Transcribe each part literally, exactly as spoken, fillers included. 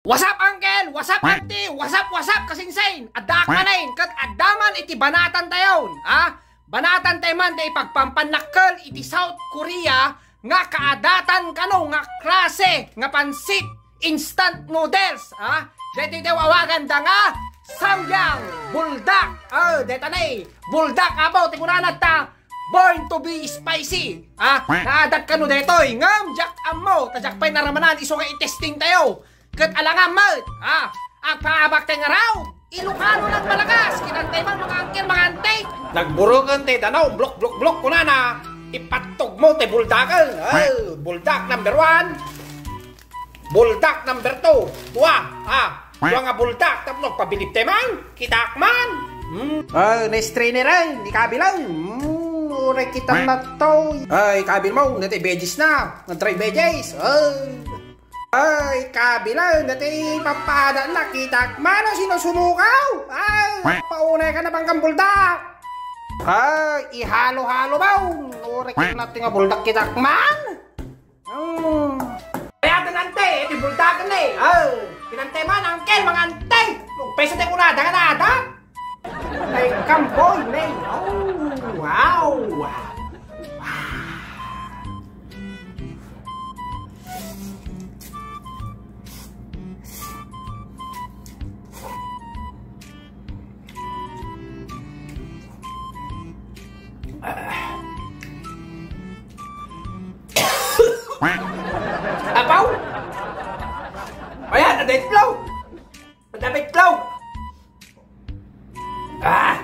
What's up, uncle? What's up, auntie? What's up, what's up, kasinsin? Addaak manen, ket adda man iti banatan tayon, ha? Banatan tayo man ti ipagpampannakkel iti South Korea nga kaadatan kano nga klase nga pansit, instant noodles, ha? Daytoy ti awaganda nga samgyang buldak. Oh, deta ne, buldak, apo, ti kunana ta, born to be spicy. Ha? Naadat kano daytoy? Ngem diak ammo, ta diak pay naramanan, isu nga i-testing tayo. Ket alangan met, ha? Agpaabak tay nga raw, Ilocano lang malagas, kinantay man, mga angkel, mga antik. Nagburuken tay danaw, blok, blok, blok, kunana, ipattog mo tay buldaken. Ah, buldak number one. Buldak number two. Tua, ha? Tua nga buldak, tapno, pabilib tay man. Kitaak man. Hmm. Ay, nice trainer, ay. Di kabilan. Hmm, uray kita na to. Ay, kabil mo, natay veggies na. Natay veggies. Ay. Ay, kabilan, natay papada na. Kitaak man, sinusumukaw. Ay, paunay ka na bang kang buldak. Ay, ihalo-halo ba? Uray kita na ti nga buldak, kitaak man. Hmm. Kaya ante, iti buldaken ni. Oh, kinantay man, angkel, mga ante. Peso tayo kuna, dangan na, ada. Ay, kamboy, ne. Oh, wow. Wow. Apaw! Ayan, ada itlog! Ada itlog! Ah!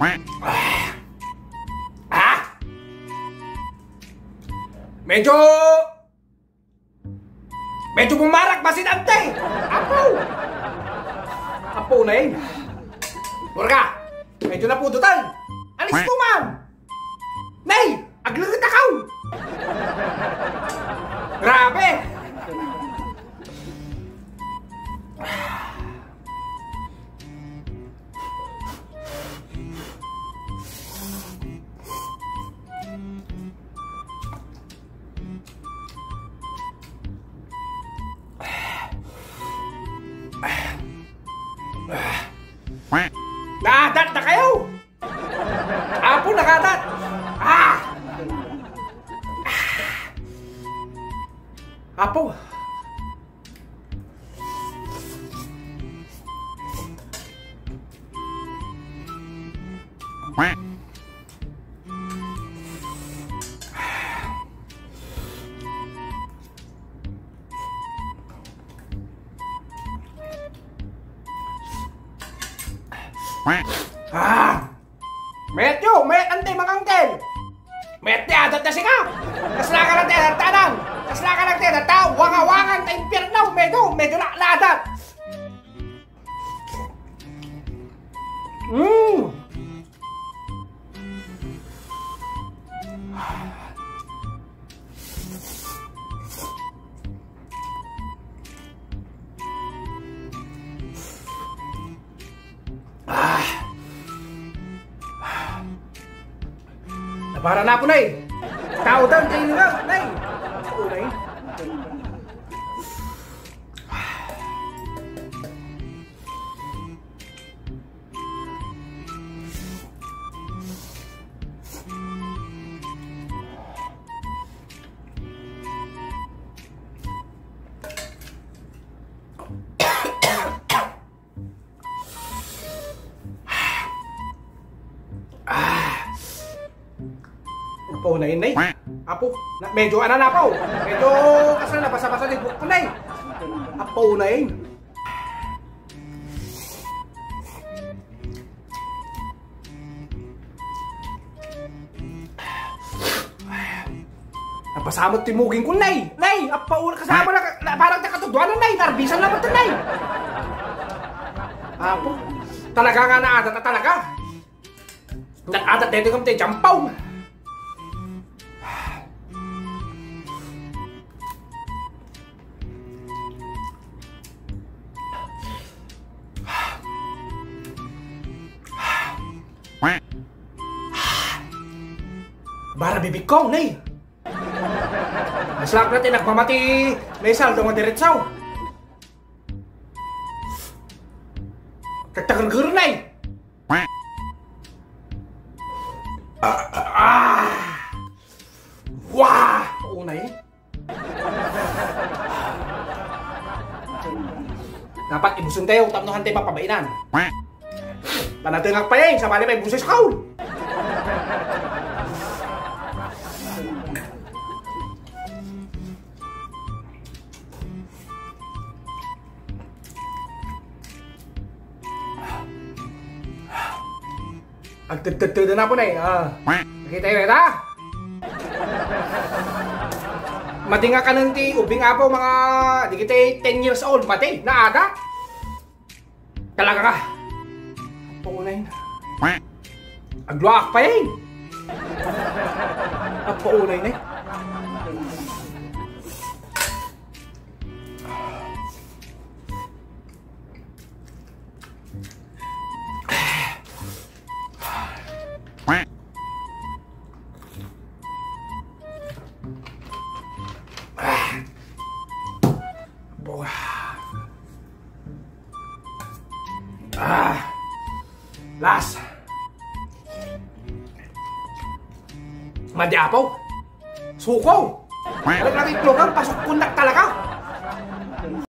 Ah! Ah! Medyo Medyo bumarak, basin ante! Apo! Apo na yun. Murga! Medyo napudutan! Alis ko man! Nay! Aglungit ako! Grabe! Naadat na kayo! Apo, nakadat! Ah! Apo! Ah! Mayat yo, mayat ante, mga angkel. Mayat ti adat na sika. Kasla ka lang ti adat, tanang. Kasla ka lang ti adat, ta wanga-wangan ta impyerno, medyo, medyo na, naadat. Mm. Ah. Napara na ako, Nay. Tao daw, Nay, nga, Nay. Oo, Nay. Ah. Apo na yun, Nay. Apo, na, medyo ano na, Apo. Medyo kasla na, basa-basa na yung buhok ko, Nay. Apo na yun. Napasamot ti muging ko, Nay! Nay! Apo, kasama na, na, parang nakatuduanan, Nay! Narbisan na ba ito, Nay? Apo, talaga nga naadat na talaga. Naadat dito kami tayo, jampaw. Bara bibig ko, nay. Mas lakna ti nagmamati, may saldo nga diretsaw. Kagtagerger, nay. Ah, ah, ah. Wah! Unay. Dapat ibusen tayo, tapno hantay mapabainan. Panatengak pa yan, sabali pa ibuses ko. Agtedtedtedan ako na eh. Ah. Nakita yun, ta? Madinga ka nun ti ubing apo, mga, di kita ten years old, mati, naada. Talaga ka. Pangunay na. Agluak pa yun. Agpaunay na eh. Ah. Las. Madi apo. Suko. Ano na rin program? Pasok ko na talaga.